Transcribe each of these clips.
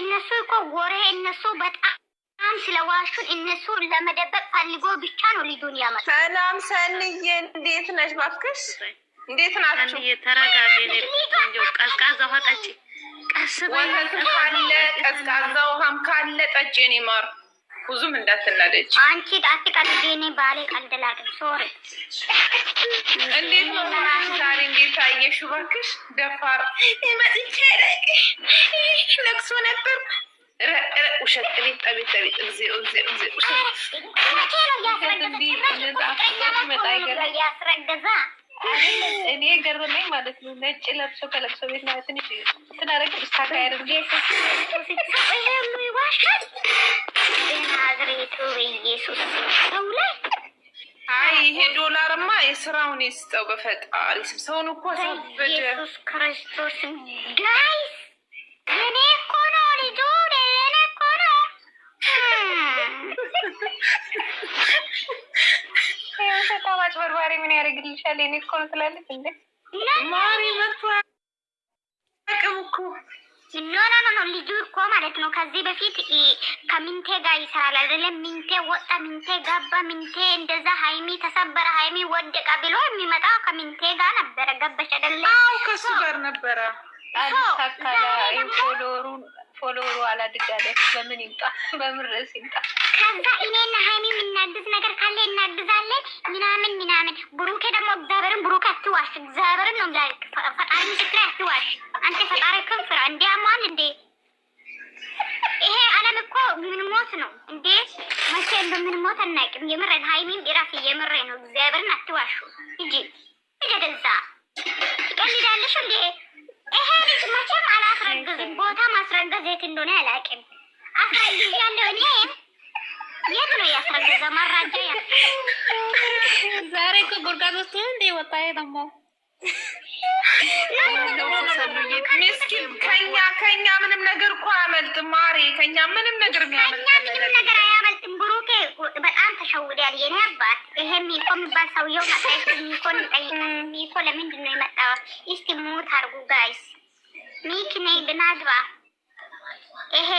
እነሱ እኮ ወሬ እነሱ በጣም ስለዋሹን እነሱ ለመደበቅ ፈልጎ ብቻ ነው ልጁን ያመጣው። ሰላም ሰንዬ፣ እንዴት ነሽ? እባክሽ እንዴት ናችሁ? ተረጋጊ። ቀዝቃዛ ውሃ ጠጪ። ቀስ በይ። ወተትም ካለ ቀዝቃዛ ውሃም ካለ ጠጪ። የእኔ ማር ብዙም እንዳትናደጅ። አንቺ አትቀልጂ። እኔ ባሌ ቀልድ ላቅም። Sorry። እንዴት ነው ዛሬ? እንዴት አየሽው? እባክሽ ደፋር መጥቼ ለቅሶ ነበር። ውሸት! አቤት አቤት አቤት! እግዚኦ እግዚኦ እግዚኦ! ውሸት! መቼ ነው ያስረገዛ? እኔ ገረመኝ ማለት ነው። ነጭ ለብሶ ከለቅሶ ቤት ማለት ትንሽ ትናረግ ስታካ ያደርግ። ይሄ ሁሉ ይዋሻል። በናዝሬቱ በኢየሱስ ሰው ላይ። አይ ይሄ ዶላርማ የስራውን ይስጠው በፈጣሪ ስም። ሰውን እኮ አሳበደ። በኢየሱስ ክርስቶስ guys፣ የኔ እኮ ነው ልጁ፣ የኔ እኮ ነው። በጣም አጭበርባሪ ምን ያደርግልሻል? የኔ እኮ ነው ትላለች እንዴ። ማሪ መጥቶ አያውቅም እኮ። No, no, no, no፣ ልጁ እኮ ማለት ነው ከዚህ በፊት ከሚንቴ ጋር ይሰራል አይደለም? ሚንቴ ወጣ፣ ሚንቴ ገባ፣ ሚንቴ እንደዛ፣ ሀይሚ ተሰበረ፣ ሀይሚ ወደቀ ብሎ የሚመጣው ከሚንቴ ጋር ነበረ። ገበሽ አይደለ? አዎ ከሱ ጋር ነበረ። አልሳካላ follower ኡ አላድጋለ። በምን ይምጣ? በምን ርዕስ ይምጣ? ከዛ እኔና ሀይሚ የምናግዝ ነገር ካለ እናግዛለን ምናምን ምናምን። ብሩኬ ደግሞ እግዚአብሔርን፣ ብሩኬ አትዋሽ፣ እግዚአብሔርን ነው የምልህ፣ ፈጣሪ ምስክሬ አትዋሽ። አንተ ፈጣሪ ክንፍራ እንዴ አሟል እንዴ? ይሄ ዓለም እኮ ምን ሞት ነው እንዴ? መቼ እንደምንሞት አናውቅም። የምሬን ሀይሚም እራፊ፣ የምሬ ነው። እግዚአብሔርን አትዋሹ። ሂጂ ሂጂ ወደዛ። ትቀልዳለሽ እንዴ? ይሄ ልጅ መቼም አላስረግዝም። ቦታ ማስረገዝ የት እንደሆነ አላውቅም። አስረግዣለሁ እኔ። የት ነው ያስረገዘ? መረጃ ያ ዛሬ እኮ ጉድጓድ ውስጥ ነው እንደ ወጣ ደግሞ። ምስኪን ከኛ ምንም ነገር እኮ አያመልጥም ማሬ። ከኛ ምንም ነገር የሚያመልጥ ከኛ ምንም ነገር አያመልጥም። ብሩኬ በጣም ተሸውዳል። የኔ አባት ይሄ ሚኮ የሚባል ሰውየው መጣ። እስቲ ሚኮን እንጠይቃለን። ሚኮ ለምንድን ነው የመጣው? እስቲ mute አርጉ guys። ሚኪ ነይ ብናግባ። ይሄ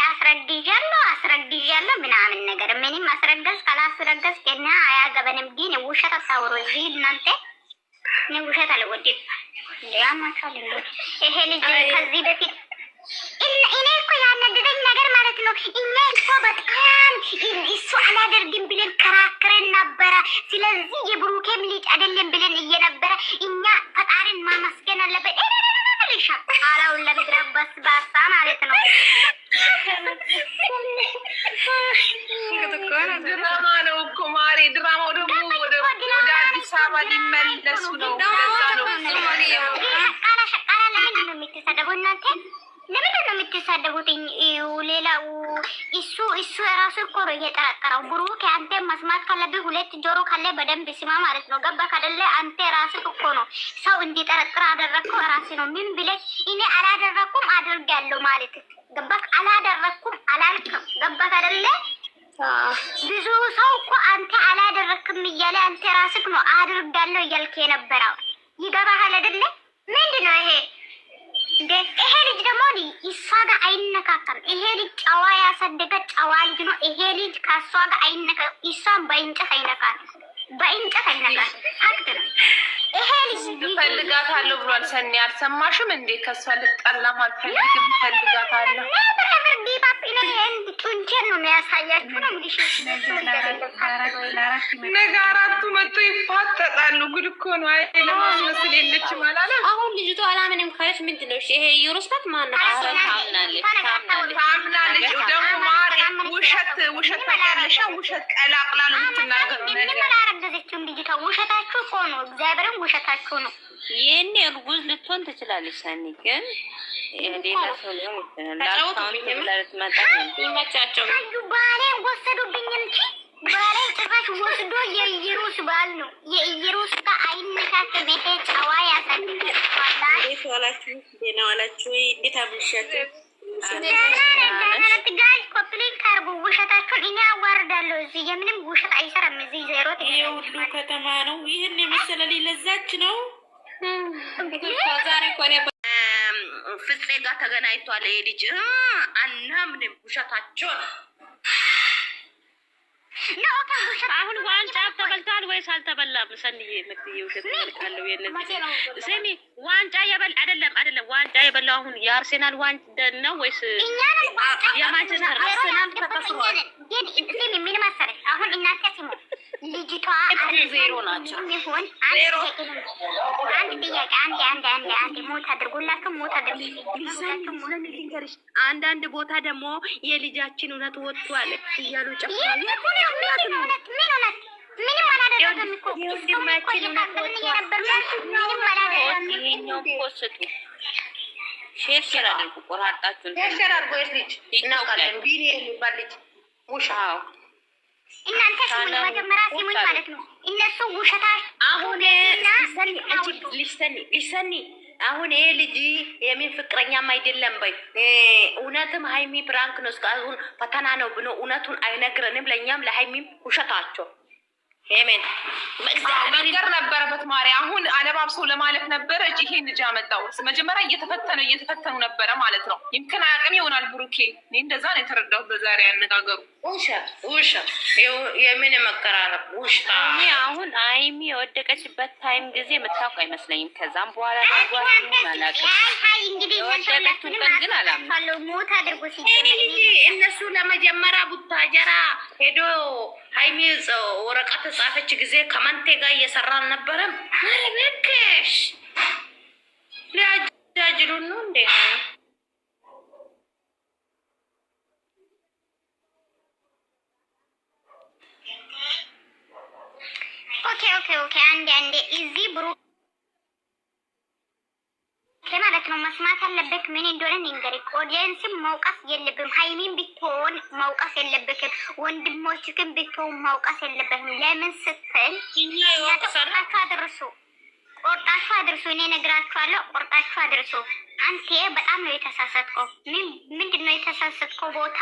አስረግዣለሁ አስረግዣለሁ ምናምን ነገር ምንም አስረገዝ ካላስረገዝ ገና አያገበንም። ግን ውሸት አታውሩ እዚህ እናንተ። እኔ ውሸት አልወድም። ያማቻል እንዴ? ይሄ ልጅ ከዚህ በፊት እኔ እኮ ያናደደኝ ነገር ማለት ነው እኛ እኮ በጣም እሱ አላደርግም ብለን ከራክረን ነበረ። ስለዚህ የብሩኬም ልጅ አይደለም ብለን እየነበረ እኛ ፈጣሪን ማመስገን አለበት። ቃላውን ለምድረ በስባሳ ማለት ነው። ድራማ ነው እኮ ማሬ። ድራማው ደግሞ ወደ አዲስ አበባ ሊመለሱ ነው። ለዛ ነው። ሸቃላ ሸቃላ ለምንድን ነው የምትሰደቡ እናንተ? ለምንድን ነው የምትሳደቡት? ሌላው እሱ ራሱ እኮ ነው እየጠረጠረው። ብሩክ አንተ መስማት ካለብህ ሁለት ጆሮ ካለ በደንብ ስማ ማለት ነው። ገባህ አይደለ? አንተ ራስህ እኮ ነው ሰው እንዲጠረጥር አደረግከው ራስህ ነው። ምን ብለህ እኔ አላደረኩም አድርጋለሁ ማለት ገባህ? አላደረኩም አላልክም። ገባህ አይደለ? ብዙ ሰው እኮ አንተ አላደረክም እያለ አንተ ራስህ ነው አድርጋለሁ እያልክ የነበረው። ይገባሃል አይደለ? ምንድን ነው ይሄ? እንዴ ይሄ ልጅ ደግሞ እሷ ጋር አይነካከም። ይሄ ልጅ ጨዋ ያሳደገ ጨዋ ልጅ ነው። ይሄ ልጅ ከእሷ ጋር አይነካከም። እሷን በእንጨት አይነካም፣ በእንጨት አይነካም። Fact ነው። ይሄ ልጅ እፈልጋታለሁ ብሏል። ሰኒ አልሰማሽም እንዴ? ከእሷ ልጣላም አልፈልግም፣ እፈልጋታለሁ። Never ever give up። እኔ ጡንቼን ነው የሚያሳያችሁ ነው የምልሽ። ነገ አራቱ መጥቶ ይፋጠጣሉ። ጉድ እኮ ነው። አይ ለማስመስል የለችም አላለም። አሁን ልጅቷ አላምንም ካለች ምንድን ነው? እሺ ይሄ ዩሮስ ናት ማነው? ታምናለች። ታምናለች። ደግሞ ማሬ ውሸት ውሸት ታውቂያለሽ? ውሸት ቀላቅላ ነው የምትናገረው ምንም ነገር። አላረገዘችውም ልጅቷ። ውሸታችሁ እኮ ነው። እግዚአብሔርን ውሸታችሁ ነው። ይህኔ እርጉዝ ልትሆን ትችላለች። ሰኒ ግን ሌላ ሰው ሊሆን ይችላል። ለ account ብላ ልትመጣ ነው። ይመቻቸው። አዩ ባሌን ወሰዱብኝ እንጂ ባሌን ጭራሽ ወስዶ የኢየሩስ ባል ነው። የኢየሩስ ጋር አይነካከም። ይሄ ጨዋ ያሳድጋል። እንዴት ዋላችሁ? ደህና ዋላችሁ ወይ? እንዴት አመሻችሁ? Guys copy link አድርጉ። ውሸታችሁን እኔ አዋርዳለሁ። እዚህ የምንም ውሸት አይሰራም። እዚህ ዜሮ። ይሄ ሁሉ ከተማ ነው። ይህን የመሰለ ለዛች ነው። ዛሬ እኮ እኔ ፍፄ ጋር ተገናኝቷል ይሄ ልጅ አናምንም፣ ውሸታቸው ነው። አሁን ዋንጫ ተበልቷል ወይስ አልተበላም? ሰንዬ ምትዬ ውሸት መልካለው የነዚህ ስሚ፣ ዋንጫ የበል አይደለም አይደለም፣ ዋንጫ የበላው አሁን የአርሴናል ዋንጫ ነው ወይስ የማንቸስተር? አርሴናል ተከስሯል። ግን ስሚ ምን መሰለሽ፣ አሁን እናንተ ስሙ፣ ልጅቷ ዜሮ ናቸው። ይሁን አንድ ጥያቄ አንድ አንድ አንድ አንድ ሞት አድርጉላችሁ ሞት አድርጉላችሁ። አንዳንድ ቦታ ደግሞ የልጃችን እውነት ወጥቷል እያሉ ጨፍራሉ። ምን እውነት? ምንም አላደረገም እኮ እስካሁን እኮ እየታገልን እየነበር ምንም አላደረገም። ይሄኛው post ኡ share share አድርጉ፣ ቆራርጣችሁ share አድርጎ የት ልጅ እናውቃለን። ቢኒ የሚባል ልጅ ውሻ። እናንተ ስሙኝ፣ መጀመሪያ ስሙኝ ማለት ነው። እነሱ ውሸታ አሁን ሊሰኒ አሁን ይሄ ልጅ የምን ፍቅረኛም አይደለም በይ። እውነትም ሀይሚ prank ነው እስካሁን ፈተና ነው ብሎ እውነቱን አይነግረንም። ለእኛም ለሀይሚም ውሸታቸው ሄሜን መንገር ነበረበት ማሪ። አሁን አለባብሶ ለማለፍ ነበረ ይሄን ልጅ ያመጣው። መጀመሪያ እየተፈተነ እየተፈተኑ ነበረ ማለት ነው። ይምክን አያውቅም ይሆናል ብሩኬ። እኔ እንደዛ ነው የተረዳሁት በዛሬ ያነጋገሩ። ውሸት ውሸት፣ የምን መቀራረብ ውሽታ። አሁን አይሚ የወደቀችበት time ጊዜ የምታውቅ አይመስለኝም። ከዛም በኋላ የወደቀችውን ቀን ግን አላምንም። ሞት አድርጎ እነሱ ለመጀመሪያ ቡታጀራ ሄዶ ሀይሚ ወረቀት ጻፈች ጊዜ ከመንቴ ጋር እየሰራ አልነበረም? ኧረ እባክሽ ሊያጃጅሉን ነው እንዴ? okay okay okay። አንዴ አንዴ እዚህ ብሩክ ማለት ነው መስማት አለብህ። ምን እንደሆነ ንገሪኝ። ኦዲየንስም መውቀስ የለብህም። ሀይሚን ብትሆን መውቀስ የለብህም። ወንድሞችህን ብትሆን መውቀስ የለብህም። ለምን ስትል ቆርጣችሁ አድርሱ፣ ቆርጣችሁ አድርሱ። እኔ እነግራችኋለሁ፣ ቆርጣችሁ አድርሱ። አንተ በጣም ነው የተሳሳትከው። ምንድን ነው የተሳሳትከው ቦታ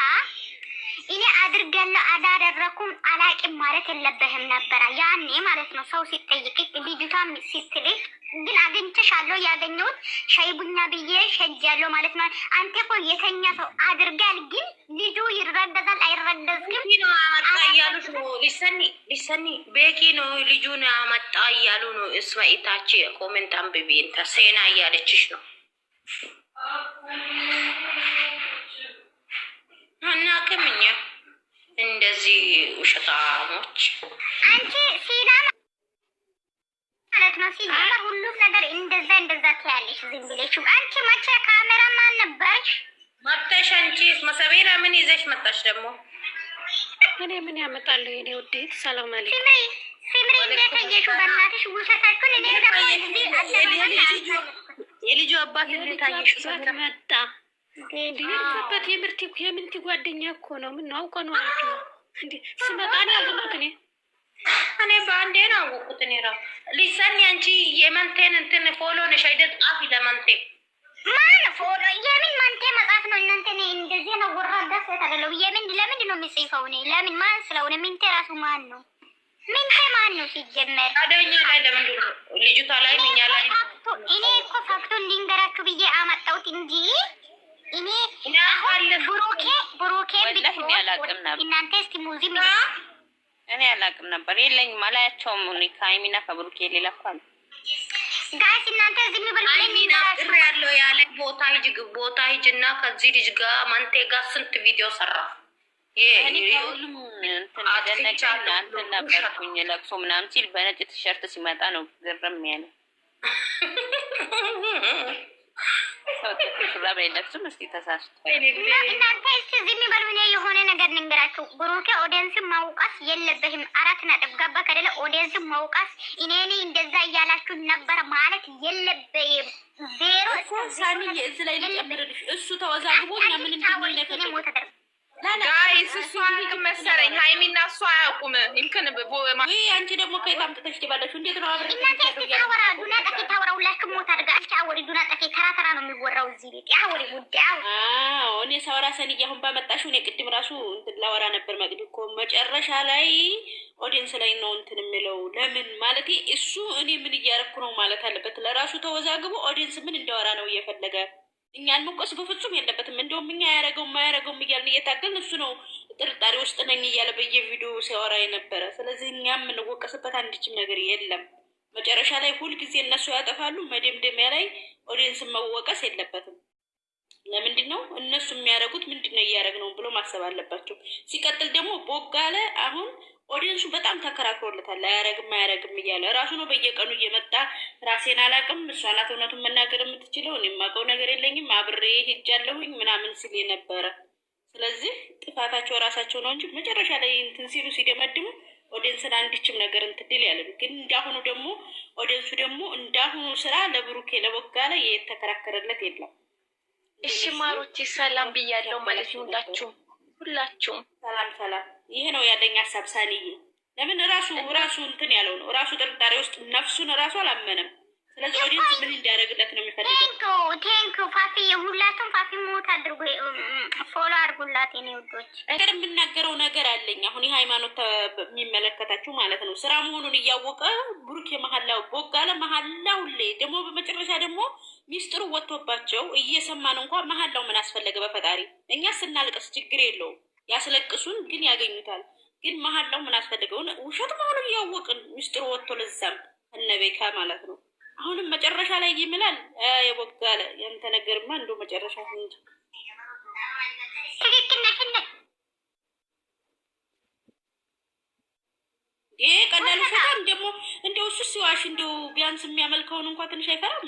እኔ አድርጋለሁ አላደረኩም አላቂም ማለት የለብህም ነበረ ያኔ ማለት ነው። ሰው ሲጠይቅ ልጅቷም ስትልህ ግን አግኝቼሻለሁ ያገኘሁት ሻይ ቡና ብዬ ሸጃለሁ ማለት ነው። አንተ እኮ የተኛ ሰው አድርጋል፣ ግን ልጁ ይረገዛል አይረገዝም ነው አመጣ እያሉ ነው። ሊሰኒ ሊሰኒ ቤኪ ነው ልጁን አመጣ እያሉ ነው። እስማኢታች comment አንብቢ እንተ ሴና እያለችሽ ነው። አናውቅም እኛ እንደዚህ ውሸታሞች። አንቺ ሲና ማለት ነው። ሲጀመር ሁሉም ነገር እንደዛ እንደዛ ትያለሽ ዝም ብለሽ። አንቺ መቼ ካሜራማን ነበርሽ? መጥተሽ አንቺ መሰቤራ ምን ይዘሽ መጣሽ ደግሞ? እኔ ምን ያመጣለሁ የኔ ውዴት? ሰላም አለይኩም። ሲምሪ ሲምሪ፣ እንዴት አየሽው? በእናትሽ ውሸታችሁን። እኔ ደግሞ እዚህ አደባባይ የልጁ አባት እንዴት አየሽው? መጣ የልጁ የምርቲ የምንቲ ጓደኛ እኮ ነው። ምን ነው አውቀ ነው አልኩ እንዴ ስመጣ ነው ያልኩት እኔ እኔ በአንዴ ነው አወቅኩት። እኔ እራሱ ሊሰኒ አንቺ የመንቴን እንትን follow ነሽ አይደል? ጻፊ ለመንቴ ማን follow የምን መንቴ መጽሐፍ ነው እናንተ? እኔ እንደዚህ ነው ወራዳ ሴት አይደለሁ። የምን ለምንድን ነው የሚጽፈው? እኔ ለምን ማን ስለሆነ ምንቴ ራሱ ማን ነው? ምንቴ ማን ነው ሲጀመር? ታዲያ እኛ ላይ ለምንድን ነው ልጅቷ ላይ እኛ ላይ እኔ እኮ fact ኡን ልንገራችሁ ብዬ አመጣሁት እንጂ እኔ ብሩኬ ብሩኬ ወላሂ እኔ አላውቅም ነበር። እናንተ እስቲ ሙዚ እኔ አላውቅም ነበር፣ የለኝም፣ አላያቸውም። እኔ ከሀይሚና ከብሩኬ ሌላ እኮ አለ guys እናንተ ዝም በሉ። ሀይሚና ቅር ያለው ያለ ቦታ ሂጅ ቦታ ሂጅ እና ከዚህ ልጅ ጋር መንቴ ጋር ስንት ቪዲዮ ሰራ። እኔ ከሁሉም እንትን የደነቀኝ እንትን ነበርኩኝ ለቅሶ ምናምን ሲል በነጭ ቲሸርት ሲመጣ ነው ግርም ያለ። ሰው ጥቁር ሹራብ አይለብስም። እስኪ ተሳስቷል። እናንተ እስቲ ዝም በሉ። እኔ የሆነ ነገር ልንገራችሁ። ብሩኬ audience መውቀስ የለብህም። 4 ነጥብ ገባ ከደለ audience መውቀስ እኔ እኔ እንደዛ እያላችሁ ነበር ማለት የለብህም። ዜሮ እኮ ሳሚዬ፣ እዚህ ላይ ልጨምርልሽ። እሱ ተወዛግቦ እኛ ምን እንድንል ነው የፈለገው? guys እሱ አያውቅም መሰለኝ። ሀይሚና እሱ አያውቁም። ይምክን ወይ አንቺ ደግሞ ከየት አምጥተሽ ትባለሽ? እንዴት ነው አብረን እናንተ እስቲ ታወራ ዱና ጠፊ ታወራ ሁላችሁም ሞት አድርጋ አንቺ አወሪ ዱና ጠፊ ተራ ተራ ነው የሚወራው እዚህ ቤት። አወሪ ጉዳይ አወሪ። አዎ እኔ ሳወራ ሰንዬ አሁን ባመጣሽው እኔ ቅድም ራሱ እንትን ላወራ ነበር። መቅዲ እኮ መጨረሻ ላይ audience ላይ ነው እንትን የሚለው ለምን ማለት እሱ እኔ ምን እያረኩ ነው ማለት አለበት። ለራሱ ተወዛግቦ audience ምን እንዳወራ ነው እየፈለገ እኛን መውቀስ በፍጹም የለበትም። እንደውም እኛ ያረገው ማያረገውም እያልን እየታገልን እሱ ነው ጥርጣሬ ውስጥ ነኝ እያለ በየቪዲዮ ሲያወራ የነበረ። ስለዚህ እኛ የምንወቀስበት አንድችም ነገር የለም። መጨረሻ ላይ ሁልጊዜ እነሱ ያጠፋሉ። መደምደሚያ ላይ ኦዲየንስን መወቀስ የለበትም። ለምንድን ነው እነሱ የሚያደርጉት? ምንድን ነው እያደረግ ነው ብሎ ማሰብ አለባቸው። ሲቀጥል ደግሞ ቦጋለ አሁን audience ኡ በጣም ተከራክሮለታል። አያረግም አያረግም እያለ ራሱ ነው በየቀኑ እየመጣ ራሴን አላቅም፣ እሷ ናት እውነቱን መናገር የምትችለው፣ እኔ የማውቀው ነገር የለኝም፣ አብሬ ሄጃለሁኝ ምናምን ሲል የነበረ። ስለዚህ ጥፋታቸው ራሳቸው ነው እንጂ መጨረሻ ላይ እንትን ሲሉ ሲደመድሙ ኦዲየንስን አንድችም ነገር እንትን ድል ያለም። ግን እንዳሁኑ ደግሞ audience ኡ ደግሞ እንዳሁኑ ስራ ለብሩኬ ለቦጋለ የተከራከረለት የለም። እሺ ማሮቼ ሰላም ብያለሁ ማለት ነው። ሁላችሁም ሁላችሁም ሰላም ሰላም። ይሄ ነው ያለኝ ሀሳብ ሳንዬ። ለምን ራሱ ራሱ እንትን ያለው ነው ራሱ ጥርጣሬ ውስጥ ነፍሱን ራሱ አላመነም። ስለዚህ audience ምን እንዲያደርግለት ነው የሚፈልገው? Thank you, thank you ፋፊ፣ ሁላችሁም ፋፊ mute አድርጉ፣ follow አድርጉላት የኔ ውዶች። ነገር የምናገረው ነገር አለኝ። አሁን የሃይማኖት የሚመለከታችሁ ማለት ነው ስራ መሆኑን እያወቀ ብሩክ የመሀላው ቦጋለ መሀላ ሁሌ ደግሞ በመጨረሻ ደግሞ ሚስጥሩ ወጥቶባቸው እየሰማን እንኳ መሀላው ምን አስፈለገ? በፈጣሪ እኛ ስናልቅስ ችግር የለውም ያስለቅሱን፣ ግን ያገኙታል። ግን መሀላው ምን አስፈለገው? ውሸት መሆኑን እያወቅን ሚስጥሩ ወጥቶ ለዛም እነበካ ማለት ነው። አሁንም መጨረሻ ላይ ይምላል የቦጋለ ያንተ ነገርማ እንደው መጨረሻ እንጂ ትክክል ነሽ። ይሄ ቀላል ውሸታም ደግሞ እንደው እሱ ሲዋሽ እንደው ቢያንስ የሚያመልከውን እንኳ ትንሽ አይፈራም።